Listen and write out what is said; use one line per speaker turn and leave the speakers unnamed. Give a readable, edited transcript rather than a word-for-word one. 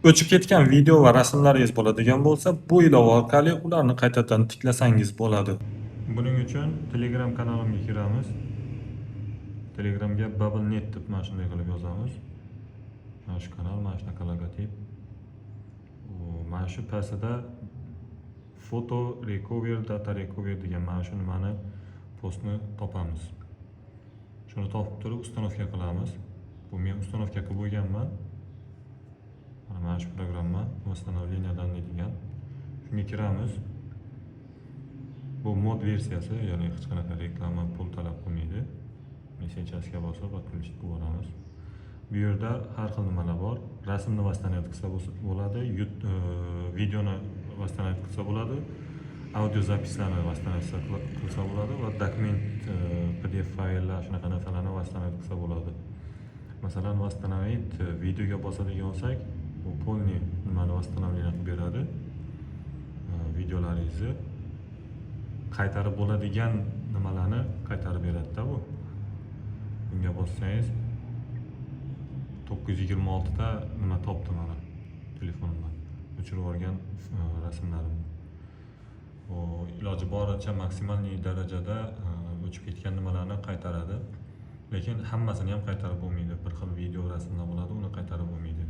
O'chib ketgan video va rasmlaringiz bo'ladigan bo'lsa, bu ilova orqali ularni qaytadan tiklasangiz bo'ladi. Buning uchun Telegram kanalimga kiramiz. Telegramga BubbleNet deb mana shunday qilib yozamiz. Mana shu kanal, mana shunaqa logotip. Mana shu pastida "Photo Recover, Data Recover" degan mana shu nimani, postni topamiz. Shuni topib turib установка qilamiz. Bu men установка qilib qo'yganman. Mana shu programma, "Восстановление данных" degan. Shunga kiramiz. Bu мод versiyasi, ya'ni hech qanaqa reklama, pul talab qilmaydi. "Сейчас" ga bosib, "Подключить" qilib yuboramiz. Bu yerda har xil nimalar bor. Rasmni восстановить qilsa bo'ladi, videoni восстановить qilsa bo'ladi, аудиозапись larni восстановить qilsa bo'ladi va dokument, PDF fayllar, shunaqa narsalarni восстановить qilsa bo'ladi. Masalan, "Восстановить videoga" bosadigan bo'lsak, bu полный nimani восстановление qilib beradi. Videolaringizni qaytarib bo'ladigan nimalarni qaytarib beradida bu. Bunga bossangiz, 926 ta nima topdi mana telefonimdan. O'chirib yuborgan rasmlarimni. U iloji boricha максимальный darajada o'chib ketgan nimalarni qaytaradi. Lekin hammasini ham qaytarib bo'lmaydi. Bir xil video, rasmlar bo'ladi, uni qaytarib bo'lmaydi.